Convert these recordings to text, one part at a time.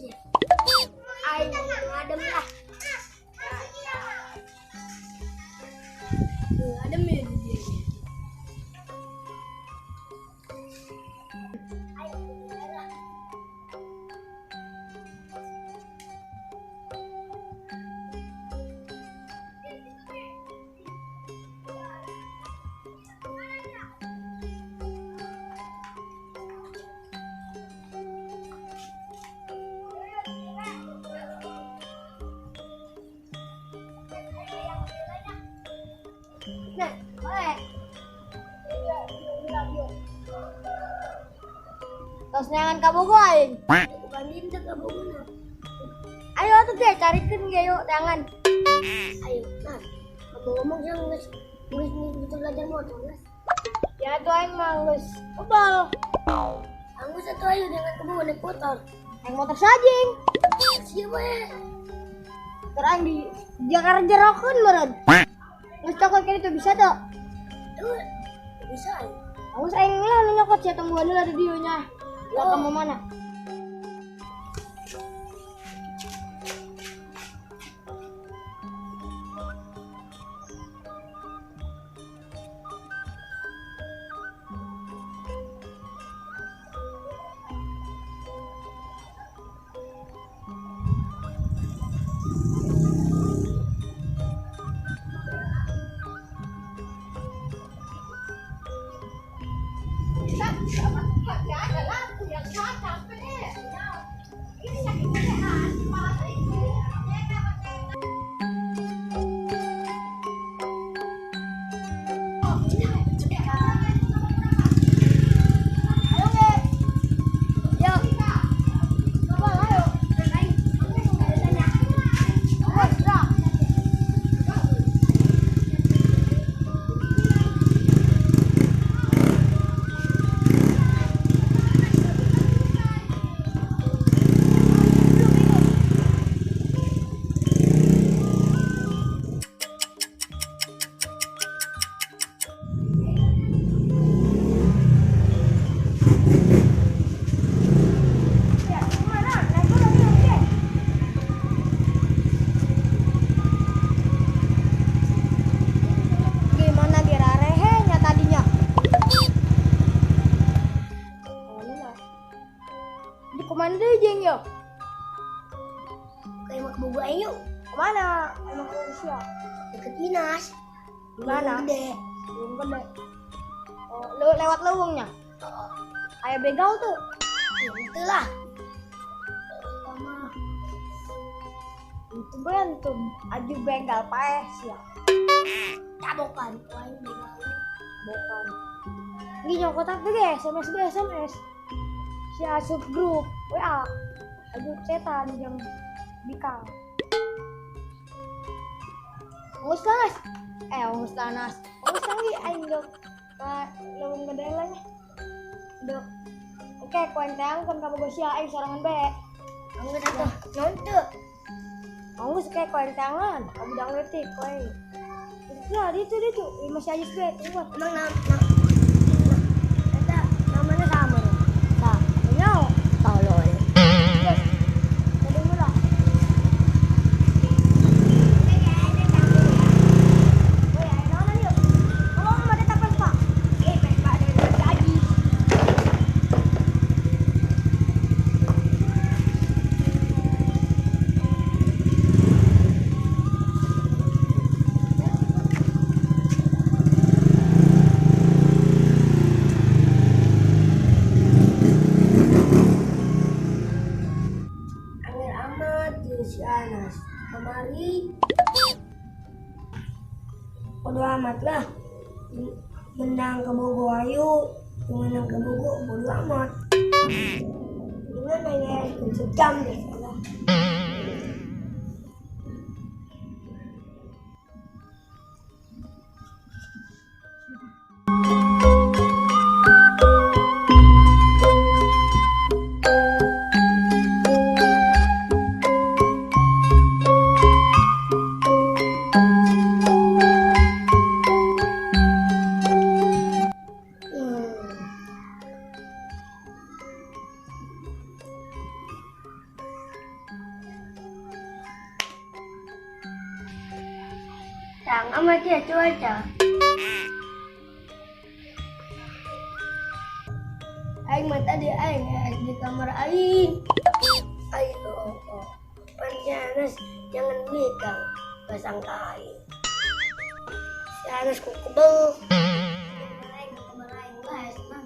sih. Aing ngadem lah. Adem ya dia. Nah, boleh. Tos neangan ka Bogo aing. Bandin teh ka Bogo na. Ayo atuh ge carikeun ge yuk teangan. Ayo, nah. Kamu ngomong jeung geus geus bisa belajar motor, geus. Ya atuh aing mah geus kebal. Anggus atuh ayo dengan ka Bogo naik motor. Naik motor sajing. Sia bae. Motor aing di Jakarta jerokeun meureun. Geus cokot kene tuh bisa tuh. Tuh bisa aing. Anggus aing lah nu nyokot sia tungguan heula di dieu nya. Lah kamu mana? Kemana deh jeng yo? Kayak mau ke Bogo ayo. Kemana? Emang ke Rusia? Deket Inas. Di mana? Gede. Belum gede. Oh, lewat lewungnya? Oh. Kayak begal tuh. Ya, itulah. Sama. Itu bentum. Aju begal paes ya. Tabokan. Wah, begal. Bukan. Ini nyokot aku deh, SMS gue SMS. Si asup grup WA aju setan jam bikang. Ngus tanas. Ngus tanas. Ngus lagi aing dok. Ka leuweung gede lah nya. Dok. Oke, ku aing teang kan ka Bogo sia aing sorangan bae. Anggus atuh. Naon teu? Anggus kayak ku aing teangan, ka budak leutik ku aing. Lah ditu ditu, masih aja bae tungguan. Emang eta namanya sama. Tah, nyaho. Tolol. Kemari bodo amat lah, menang ke Bogo ayo, menang ke Bogo bodo amat. Gimana ya, sejam deh salah. Tang ama dia cuaca. Aing mah tadi aing di kamar aing. Aing oh, oh. Pan si Anas jangan bikang pasang ka aing. Si Anas kukubel. Aing kamar aing bahas mah.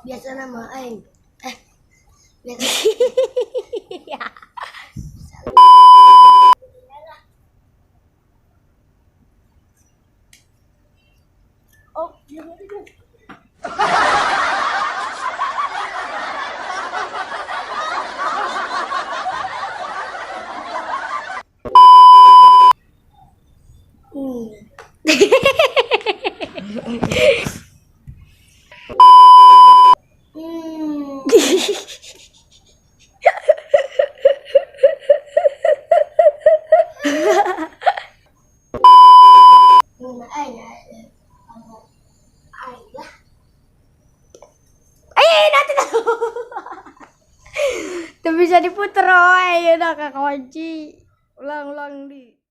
Biasa nama aing. Biasa. Oh, jangan itu. Tuh bisa diputer, oh, ya udah kunci. Ulang-ulang di.